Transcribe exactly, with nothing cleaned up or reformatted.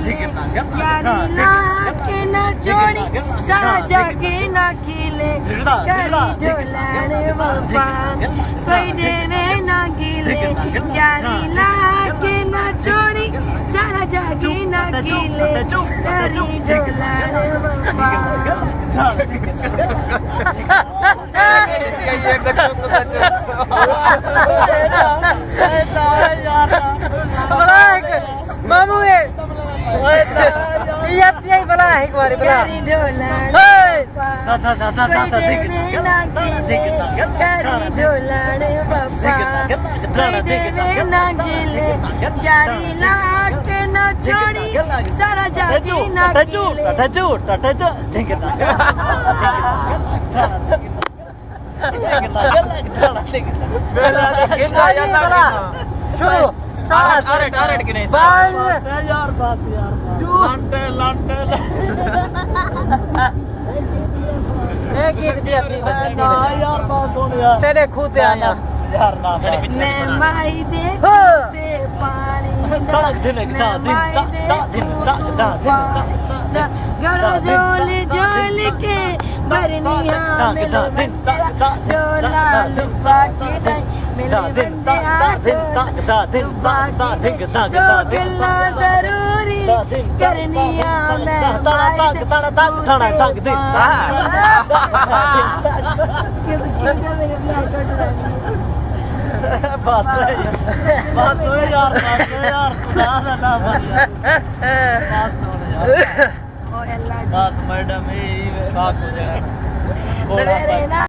یاری لا کے نہ چھوڑی، سارا جاگے نہ کھیلے، کری جو لڑ وفا۔ کوئی ݙیوے نہ گیلے، یاری لا کے نہ چھوڑی، سارا جاگے نہ کھیلے، کری جو لڑ وفا۔ مامو اے، یہ، یہ بلا ہے ایک بار بلا۔ اے۔ یاری لا کے نہ چھوڑی، سارا جاگے نہ کھیلے۔ شروع۔ سٹارٹ۔ بند۔ اے گیت دی اپنی بندی نے۔ تیرے کھوتے آیا۔ میں مائی دے کھوتے پاݨی دا، میں مائی دے کھوتے پاݨی دا، گھڑو جھول جھول کے بھرنیاں مل ونجیا، جو لال پاک ڈائی مل ونجیا، جو لال پاک ڈائی، دو گلاں ضروری کرنیاں، میں مائی دے کھوتے پاݨی۔ بس، بس یار، بس یار، خدا دا نام۔ بس یار۔ او اللہ جی۔ بس میڈم، اے، اے، بس ہو جائے۔ سویرے نا